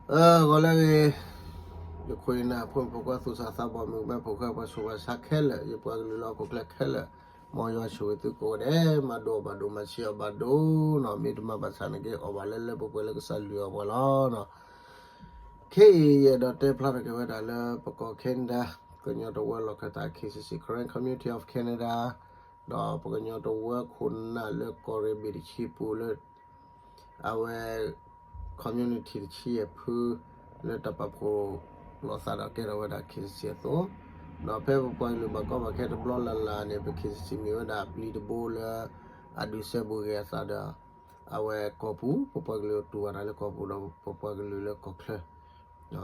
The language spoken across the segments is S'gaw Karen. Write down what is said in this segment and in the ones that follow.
ဂီၤလၢအဂ့ၤ, ယခွံနၢ်ဖိမုၣ်ဖိခွါသူၣ်စၢ်သးဘီၣ် မုၣ်ကမဲဖိဃဲ ပှၤဆူးပှၤဆါခဲလၢာ်, ယပှၤကလုာ်လၢဟီၣ်ခိၣ်ချၢခဲလၢာ်, မ်ယွၤဆိၣ်ဂ့ၤသုကိးဂၤဒဲး, မၤဒိးအီၣ်ဘၣ်ဒိ မၤဆံးအီၣ်ဘၣ်ဒိနီၤ, မ့ၢ်တမၤဘၣ်ဆၣ်န့ၣ်က့ အီၣ်ဘၣ်လၢလၢပှဲၤပှဲၤလၢကစၢ်လုၢ်အီၣ်ပှၤလီၤ. ခဲအံၤယအဲၣ်ဒိးတဲဖျါထီၣ်က့ၤဝဲဒၣ်လၢပကီၢ်ခဲနဒၤ ကညီတဝၢလီၢ်ခၢၣ်သး K C C, Karen Community of Canada, ဒီးပကညီတဝၢခိၣ်နၢ်လၢကီၢ်ရ့ၣ်ဘ့ၣ်တဆံပူၤလၢ အဝဲ community တဆံယဲၢ်ဖု လၢတၢ်ပာ်ဖှိၣ်လိာ်သးဒီးကဲထီၣ်ဝဲဒၣ် K C C အသိး, ဒီးဖဲပပှၤကလုာ်ဘၣ်ကီဘၣ်ခဲတဘျီလၢ်လၢ်န့ၣ် ပ K C C မ့ၢ်ဝဲဒၣ်အပျံၤတဘိလၢ အဒုးစဲဘူးက့ၤအသးဒီး အဝဲကီၢ်ပူၤ, ပပှၤကလုာ်တူၢ်ဘၣ်တၢ်လၢကီၢ်ပူၤဒီးပပှၤကလုာ်လၢကီၢ်ချၢ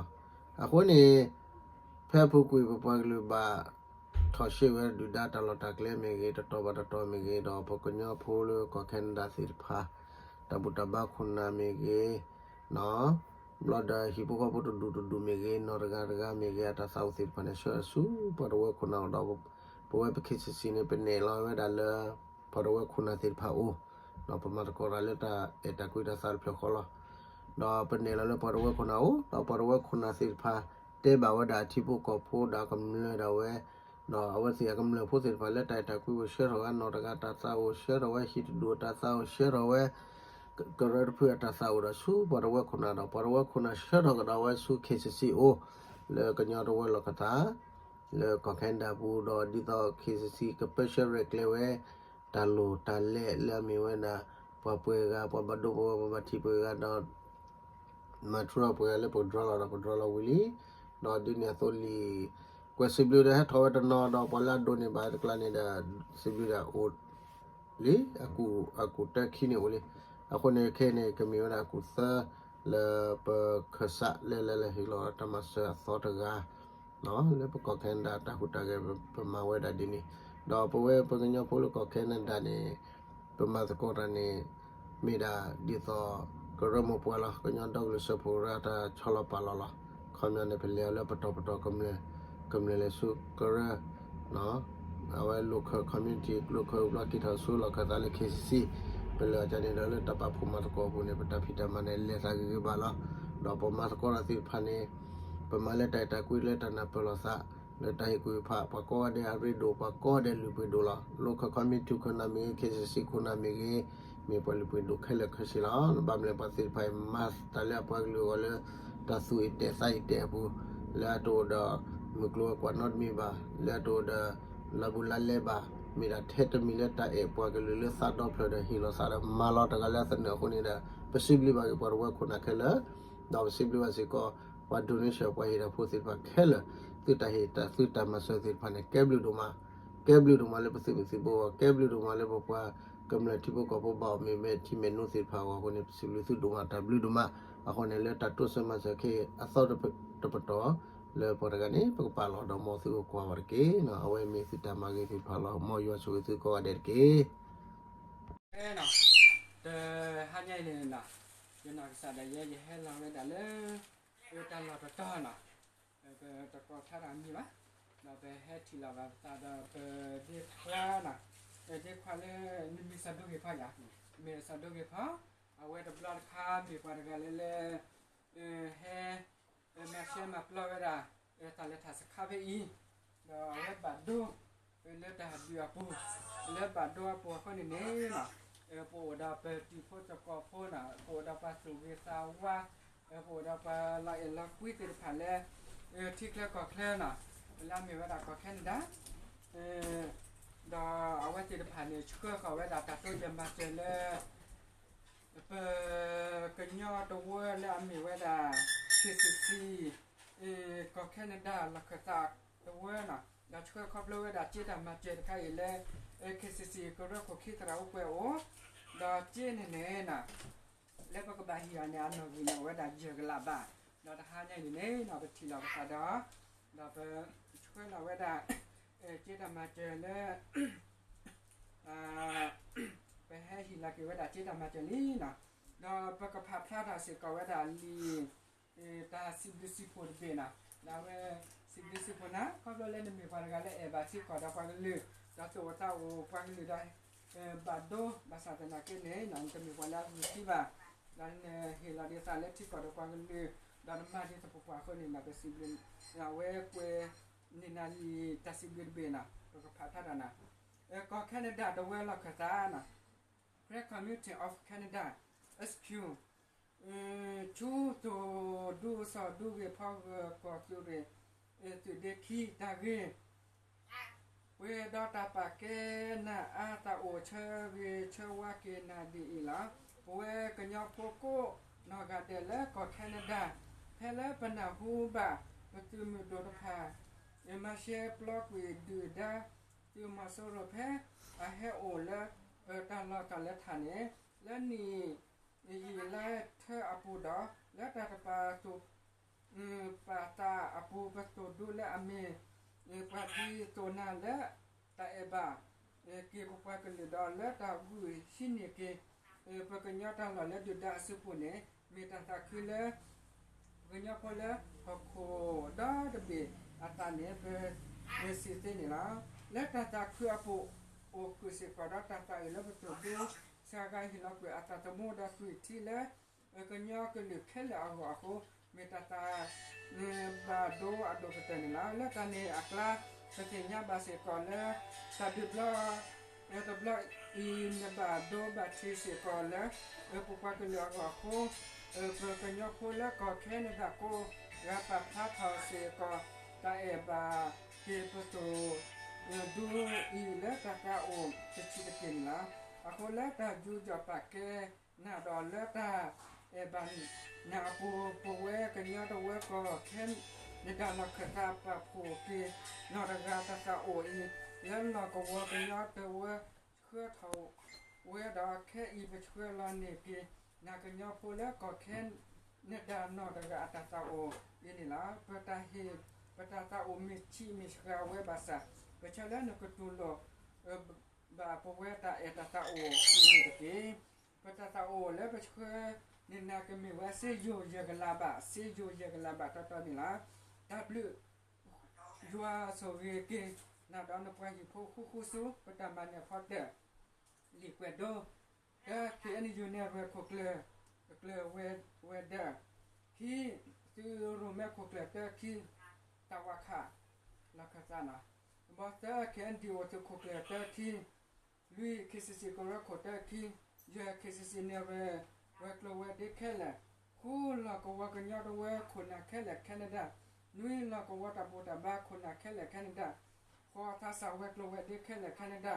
အဃိန့ၣ် ဖဲအပူၤကွံာ်ပပှၤကလုာ်ဘၣ်ထီၣ်ရှဲဝဲဒုၣ်ဒါတၢ်လီၢ်တၢ်ကျဲမ့ၢ်ဂ့ၤ, တတီၤဘၣ်တတီၤမ့ၢ်ဂ့ၤ, ဒီးပကညီဖိလၢကီၢ်ခဲနဒၤသ့ၣ်တဖၣ် တၢ်ဘူၣ်တၢ်ဘါခိၣ်နၢ်မ့ၢ်ဂ့ၤ, ဘျီဒီးဟံၣ်ဖိဃီဖိတဒူၣ်တဒူၣ်မ့ၢ်ဂ့ၤ, နီၢ်တဂၤတဂၤမ့ၢ်ဂ့ၤ, အတၢ်သးအိၣ်သ့ၣ်တဖၣ်န့ၣ် ဆှၢဆူပှၤတဝၢခိၣ်နၢ်အိၣ်ဒီး ပဝဲပ K C C န့ၣ် ပနဲၣ်လီၤဝဲဒၣ်လၢ ပှၤတဝၢခိၣ်နၢ်သ့ၣ်တဖၣ်အိၣ်, ဒီးပမၤသကိးတၢ်လၢတၢ်အဲၣ်တၢ်ကွံတၢ်သးတဖျၢၣ်ဃီလီၤ. ဒီးပနဲၣ်လီၤလၢပှၤတဝၢခိၣ်နၢ်အိၣ်, ဒီးပှၤတဝၢခိၣ်နၢ်သ့ၣ်တဖၣ် တဲဘၣ်ဝဲဒၣ်အထံဖိကီၢ်ဖိဒီးအကမျၢၢ်ဒၣ်ဝဲ, ဒီးအဝဲသ့ၣ်အကမျၢၢ်ဖိသ့ၣ်တဖၣ်လၢတၢ်အဲၣ်တၢ်ကွံပူၤ ဆှၢထီၣ်ဝဲနီၢ်တဂၤတၢ်သးအိၣ်, ဆှၢထီၣ်ဝဲဟံၣ်တဒူၣ်တၢ်သးအိၣ်, ဆှၢထီၣ်ဝဲ ကရၢတဖုအတၢ်သးအိၣ်ဒီးဆူပှၤတဝၢခိၣ်နၢ်ဒီး ပှၤတဝၢခိၣ်နၢ်ဆှၢထီၣ်ကဒီးဝဲဆူ K C C အိၣ်, လၢကညီတဝၢလီၢ်ခၢၣ်သး လၢကီၢ်ခဲနဒၤပူၤဒီး ဒ်သိး K C C ကပၢဆှၢရဲၣ်ကျဲၤဝဲ တၢ်လိၣ်တၢ်လဲလၢအမ့ၢ်ဝဲဒၣ် ပှၤပှဲၤဂၤ ပှၤဘၣ်ဒိပှဲၤဂၤ ပှၤဘၣ်ထံၣ်ပှဲၤဂၤဒီး မၤထူရၤပှဲၤဂၤလၢပကဒြီလီၤဒီး ပဒြီလီၤဝံၤလံ, ဒီးဒ်န့ၣ်အသိးလံာ် ကွဲးစံးဘျုးဒီးဟဲထီၣ်ဝဲတနီၤဒီး ပှၤလၢအဒိးန့ၢ်ဘၣ်တကျါန့ၣ်ဒီး စံးဘျုးဒၣ်အိၣ်လံ, အကူၣ်တၢခံန့ၣ်အိၣ်လံ. အဃိန့ၣ်ခဲအံၤန့ၣ် ကမ့ၢ်ဝဲဒၣ်အကူၣ်သၢ လၢပခၢၣ်စးလၢလဲၤဟ့ၣ်လီၤတၢ်မၤစၢၤအသီတဂၤ လၢပကီၢ်ခဲနဒၤတၢ်ဟူးတၢ်ဂဲၤပမၤဝဲဒၣ်ဒ်န့ၣ်, ဒီးပဝဲပကညီဖိလၢကီၢ်ခဲနဒၤန့ၣ် ပမၤသကိးတၢ်န့ၣ် မ့ၢ်ဒၣ်ဒ်သိး ကရၢမိၢ်ပှၢ်လီၤ. ကညီဒီကလုာ်စၢဖှိၣ်ကရၢတၢ်ဆီလီၤပာ်လီၤလီၤ. ခီပညီန့ၣ် ပလဲၤအီၤလၢပတီၢ်ပတီၢ်ကမျၢၢ်, ကမျၢၢ်လဲၤဆူကရၢ အဝဲ local community, local ဘျီက့ၤထီၣ်ဆူလီၢ်ခၢၣ်သးလၢ K C C, ပလဲၤအီၤကန့ၣ်ဒီးလၢတၢ်ပာ်ဖှိၣ်မၤသကိးအပူၤန့ၣ် ပတၢ်ဖံးတၢ်မၤန့ၣ် လဲၤသးဂ့ၤဂ့ၤဘၣ်လီၤ. ဒီးပမၤသကိးတၢ်သ့ၣ်တဖၣ်န့ၣ် ပမၤလၢတၢ်အဲၣ်တၢ်ကွံလၢတၢ်နၢ်ပၢၢ်လိာ်သး လၢတၢ်ဟ့ၣ်ကူၣ်ဟ့ၣ်ဖး ပှၤကိးဂၤဒဲးအရ့ဒိၣ် ပှၤကိးဂၤဒဲးလုၢ်ပှ့ၤဒိၣ်လီၤ. local community ခိၣ်နၢ်မ့ၢ်ဂ့ၤ, K C C ခိၣ်နၢ်မ့ၢ်ဂ့ၤ, မ့ၢ်ပှၤလုၢ်ပှ့ၤဒိၣ်ခဲလၢာ်ခဲဆ့လီၤ. ဘၣ်မနုၤလဲၣ် ပှၤသ့ၣ်တဖၣ်အံၤ မၤတၢ်လၢအပှၤကလုာ်အဂီၢ်လၢ တၢ်သူၣ်အံၤတဲာ်သးအံၤတဲာ်အပူၤ, လၢအတအိၣ်ဒီး မုၢ်ကျိၤဝဲၤကွာ်နီတမံၤဘၣ်, လၢအတအိၣ်ဒီး လါဘူးလါလဲဘၣ်, မ့ၢ်ဒၣ်ထဲတမံၤလၢတၢ်အဲၣ်ပှၤကလုာ်လၢသးဒီဖျၢၣ်ဒီးဟ့ၣ်လီၤသးဒီးမၤလီၤတဂၤလၢအသနၢၣ်အဃိန့ၣ်ဒီး ပစံးဘျုးဘၣ်က့ၤပှၤတဝၢခိၣ်နၢ်ခဲလၢာ်, ဒီးပစံးဘျုးဘၣ်စ့ၢ်ကီး ပှၤ donation ပှၤဟ့ၣ်တၢ်ဖိသ့ၣ်တဖၣ်ခဲလၢာ်, သုတၢ်ဟ့ၣ်တၢ်သုတၢ်မၤစၢၤသ့ၣ်တဖၣ်န့ၣ် ကဲဘျုးဒိၣ်မး, ကဲဘျုးဒိၣ်မးလၢပသုးမုၢ်သံၣ်ဘိအဂီၢ်, ကဲဘျုးဒိၣ်မးလၢပပှၤကမျၢၢ်ထံဖိကီၢ်ဖိဘၣ်အီၤမ့ၢ်မဲာ်ထံမဲာ်နိသ့ၣ်တဖၣ်အဂီၢ်အဃိန့ၣ် ပစံးဘျုးသုဒိၣ်မးတၢ်ဘျုးဒိၣ်မး, အဃိန့ၣ်လၢတၢ်တိစၢၤမၤစၢၤခဲအံၤအသီတပတီၢ် လၢပှၤတဂၤန့ၣ် ပကပာ်လီၤဒီးမ်သုကကွၢ်ဘၣ်တက့ၢ်. အဝဲမ့ၢ်သုတၢ်မၤဂ့ၤသ့ၣ်တဖၣ်လီၤ. မ်ယွၤဆိၣ်ဂ့ၤသုကိးဂၤဒဲးတက့ၢ်. တဟါညါအံၤန့ၣ် ယနီၢ်ကစၢ်ဒၣ်ယဲ ယဟဲလီၤဝဲဒၣ်လၢ တၢ်လီၢ်တတီၤနီၤ, ပတကိးဖျါတၢ်မံၤဘၣ်, ဒီးပဟဲထံၣ်လီၤဘၣ်ပသးဒီးပဒ့ခွါနီၤ, ပဒ့ခွါလၢ နမံၤစၢ်ဒိဂ့ၤဖီယါ, မ့ၢ်စၢ်ဒိဂ့ၤဖီ, အဝဲတဘျီတခါမ့ၢ်ပှၤတဂၤလၢလၢ ဟဲ မၤရှဲမၤပျီဝဲဒၣ် တၢ်လဲၤထၣ်စခါဖဲအံၤ, ဒီးအဝဲဘၣ်ဒိ လၢတၢ်ဟးဒုးအပူၤ, လၢဘၣ်ဒိအပူၤအဃိန့ၣ်န့ၣ်နီၤ, ပအိၣ်ဒီးပတံၤဖိသကိးဖိနီၤ, ပအိၣ်ဒီးပှၤသူၣ်ဂ့ၤသးဝါ, ပအိၣ်ဒီးပှၤလီၤအဲၣ်လီၤကွံသ့ၣ်တဖၣ်လၢ ထံချၢကီၢ်ချၢနီၤ, လၢအမ့ၢ်ဝဲဒၣ်ကီၢ်ခဲနဒၤ ဒီးအဝဲသ့ၣ်တဖၣ်န့ၣ် ဆှၢဃီၤဝဲဒၣ်တၢ်တိစၢၤမၤစၢၤလၢ ပကညီတဝၢလၢအမ့ၢ်ဝဲဒၣ် K C C ကီၢ်ခဲနဒၤလီၢ်ခၢၣ်သးတဝၢနီၤ, ဒီးဆှၢခီဖျိဝဲဒၣ်စ့တၢ်မၤစၢၤတခါအံၤလၢ K C C ကရၢခိၣ်ခံသရၣ်အိၣ်ပှဲၤအိၣ်, ဒီးစ့န့ၣ်န့ၣ်နီၤ လၢပကဘၣ်ဟ့ၣ်အီၤန့ၣ် အနီၣ်ဂံၢ်န့ၣ်အိၣ်ဝဲဒၣ်ယဲၢ်ကလးဘး, ဒီးတဟါညါအံၤန့ၣ်န့ၣ်နီၤ ပထံၣ်လီၤပသးဒီး ဒီးပဆှၢလီၤဝဲဒၣ် စ့တၢ်မၤစၢၤလၢ ပဟဲဟ့ၣ်လီၤက့ၤဝဲဒၣ်စ့တၢ်မၤစၢၤလံနီၤ, ဒီးပကဖးဖျါထီၣ်စ့ၢ်ကီးဝဲဒၣ်လံာ် တၢ်စံးဘျုးစံးဖှိၣ်တဘ့ၣ်နီၤ, ဒီးအဝဲ စံးဘျုးစံးဖှိၣ်နၤ ခီဖျိလၢနမ့ၢ်ပှၤတဂၤလၢအဲၣ်ဘၣ်ထံကီၢ်ဒီးပှၤကလုာ်, ဒီးသူၣ်အိၣ်သးအိၣ်ပှၤကလုာ်ဒီး ဘၣ်ဒိ, ဘၣ်ဆၣ်သနာ်က့န့ၣ် နတမ့ၢ်ပှၤလၢအဂုာ်ခံဘၣ်, ဒီးနဟ့ၣ်လီၤဒ်သိးလၢထံကီၢ်ဒီးပှၤကလုာ် ဒီးနမၤဒ်သိးပပှၤအဃိန့ၣ် ပစံးဘျုး, အဝဲကွဲးန့ၢ်နၤလံတၢ်စံးဘျုးတဘ့ၣ်နီၤ, ပကဖးထီၣ်တၢ်နီၤ, ကီၢ်ခဲနဒၤတဝၢလီၢ်ခၢၣ်သးနီၤ, Karen Community of Canada, S Q, ဆူသိၣ်ဒူစီၣ်ဒူဂ့ၢ်ဖီဂၢၢ်ကီၢ်သုးရ့ၣ် သုးဒ့ခံတၢ်ဂ့ၢ် ပှဲၤဒီးတၢ်ပာ်ကဲနၤအါသးအိၣ်ဆၢဂ့ၤဆၢဝါက့ၤနၤဒ်အံၤလီၤ. ပဝဲကညီဖိကိးနီၢ်ဂၤဒဲးလၢကီၢ်ခဲနဒၤ ဖဲလၢပနၢ်ဟူဘၣ် ပသုးမုၢ်ဒိၣ်တဖၣ် မၤရှဲပျီကွံာ်ဒုၣ်ဒါ သုးမီၤစိရိၤဖဲ အဟဲအိၣ်လၢတၢ်လီၢ်တၢ်လၢထးန့ၣ် လၢနံၣ်ယံာ်လါထၢအပူၤဒီး လၢတၢ်တပာ်သူၣ် ပာ်သးအပူၤ ပသိၣ်ဒူလၢအမ့ၢ် ပှၤဒ်သိးနၤလၢ တၢ်အဲၣ်ဘၣ်က့ၤပပှၤကလုာ်ဒီး လၢတၢ်ဂုာ်ဟံးန့ၢ်က့ၤ ပကညီတၢ်လီၢ်လၢဒုၣ်ဒါအစုပူၤန့ၣ် မ့ၢ်တၢ်သးခုလၢ ပကညီဖိလၢဟီၣ်ခိၣ်ဒီတဘ့ၣ်အသးန့ၣ် ပစံးသ့န့ၣ်လီၤ. လၢတၢ်သးခုအပူၤ အိၣ်ဃုာ်စ့ၢ်ကီးဒီးတၢ်သးအုးလၢပသိၣ်ဒူ စှၤဂၤဟ့ၣ်လီၤကွံာ်အသးသမူဒီးသွံၣ်ထံလၢ ကညီကလုာ်ခဲလၢာ်အဂီၢ်အဃိ မ့ၢ်တၢ်သး ဘၣ်ဒိအဒိၣ်ကတၢၢ်န့ၣ်လီၤ. လၢတၢ်န့ၣ်အကျါ ပသ့ၣ်ညါဘၣ်စ့ၢ်ကီးလၢ တၢ်ဒုးဘျီ တဘျီအံၤ နဘၣ်ဒိဘၣ်ထံးစ့ၢ်ကီးလၢ ပပှၤကလုာ်အဂီၢ်အဃိ ပကညီဖိလၢကီၢ်ခဲနဒၤကိးဂၤ ပာ်ဖျါထီၣ်စ့ၢ်ကီး တၢ်အဲၣ်ဘၣ်က့ၤပသိၣ်ဒူအံၤလၢတၢ်သးအိၣ်တဆံးတက့ၢ်န့ၣ်လီၤ. အဃိလၢတၢ်ယူးယီၣ်ပာ်ကဲ နၤဒီးလၢတၢ်အဲၣ်ဘၣ်နၤအပူၤ ပဝဲကညီတဝၢကီၢ်ခဲနဒၤလီၢ်ခၢၣ်သး ပာ်ဖှိၣ်က့ၤ နီၢ်တဂၤတၢ်သးအိၣ်အံၤ လၢလီၢ်ကဝီၤကညီတဝၢ ဆှၢထီၣ်ဝဲဒီး ခဲအံၤပဆှၢလီၤန့ၢ်က့ၤ နၤကညီဖိလၢကီၢ်ခဲနဒၤနီၢ်တဂၤအတၢ်သးအိၣ်အံၤန့ၣ်လီၤ. ပတၢ်ဟ့ၣ် ပတၢ်သးအိၣ်မ့ၢ်ဆံးမ့ၢ်စှၤဝဲဘၣ်ဆၣ် ပဆၢလၢနကတူၢ်လိာ် ဘၣ်ပဝဲတၢ်အဲၣ်တၢ်သးအိၣ်အံၤန့ၣ်တက့ၢ်. ပတၢ်သးအိၣ်လၢပဆှၢန့ၢ်နၤကမ့ၢ်ဝဲစ့ယိၢ်ယဲၢ်ကလးဘး စ့ယိၢ်ယဲၢ်ကလးဘးတီတီန့ၣ်လီၤ. တၢ်ဘျုး ယွၤဆိၣ်ဂ့ၤက့ၤနၤဒီးနပှၤဟံၣ်ဖိဃူဃူဆူ ပတၢ်မၤနၢၤဖီတၢၣ် လံာ်ကွဲးဒိ တၢ K N U နဲၣ်ရွဲၣ်ခိၣ်ကျၢၢ် ကျၢၢ်ဝဲၤဒၢး ခံ သုးရိၣ်မဲခိၣ်ကျၢၢ်တၢ ခံ တၢ်ဝးခး လီၢ်ခၢၣ်သးနီၤ ဘီသၢ K N D O သုးခိၣ်ကျၢၢ်တၢ ခံ လွံၢ် K C C ကရၢခိၣ်တၢ ခံ ယဲၢ် K C C နဲၣ်ရွဲၣ် ဝဲၤကျိၤဝဲၤဒ့ခဲလၢာ် ဃု လီၢ်ကဝီၤကညီတဝၢခိၣ်နၢ်ခဲလၢာ် Canada နွံ လီၢ်ကဝီၤတၢ်ဘူၣ်တၢ်ဘါခိၣ်နၢ်ခဲလၢာ် Canada ဃိး သးစၢ်ဝဲၤကျိၤဝဲၤဒ့ခဲလၢာ် Canada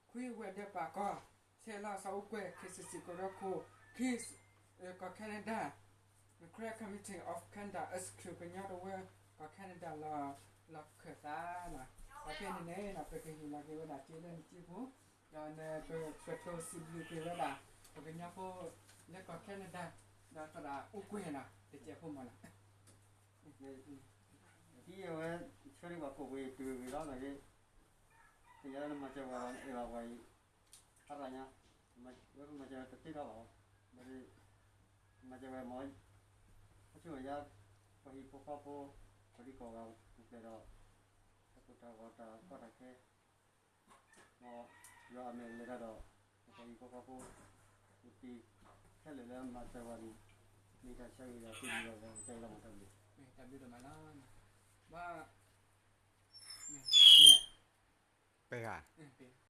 ခွံ ဝဲၤဒၢးပာ်ကီၤ ဆယ် လီၤစီၤအူကွဲၢ် K C C ကရၢခိၣ် ခံ ကီၢ် Canada Karen Community of Canada S Q ကညီတဝၢ ကီၢ် Canada လီၢ် လီၢ်ခၢၣ်သးလီၤ. အခဲန့ၣ်န့ၣ် ပကဟ့ၣ်လီၤက့ၤဝဲဒၣ်စ့လၢနစုပူၤ ဒီးနကကတိၤစံးဘျုးက့ၤဝဲဒၣ် ပကညီဖိလၢကီၢ် Canada ဒီးသရၣ်အူကွဲၢ်နီၤ တစဲးဖိမးနီၤ ဒ်အဝဲ ဆၢဒံးပှၤခိၣ်ပှ့ၤတုၤဂ့ၤလီၤ နာ်က့ သ့ၣ်ညါလၢနမၤစၢၤဝဲဒီးနအဲၣ်ဘၣ်ပှၤအံၤ အါရၢ်ညါ ဝဲမၤစၢၤဝဲတသ့ထီၣ်ဘၣ်အီၤ ဘၣ်ဒီး မၤစၢၤဝဲမ့ၢ် အဆူၣ်အယါ ပှၤဟံၣ်ဖိဃီဖိ ပှၤဒံကီၢ်ဂၤပူၤဖျဲးဒီး တၢ်ကိၢ်တၢ်ဂီၤတၢ်ကီတၢ်ခဲ မ်ယွၤအမဲာ်လဲၤတၢ်ဒီး ပှၤဟံၣ်ဖိဃီဖိ ပူၤတံၤခဲလၢာ်လၢမၤစၢၤဝဲန့ၣ် မ့ၢ်တၢ်ဆၢဂ့ၤဒီးစံးဘျုးဘၣ်ဝဲ ကဲလီၤမးတၢ်ဘျုး တၢ်ဘျုးဒိၣ်မးလီၤ ဘၣ် ပဂၤ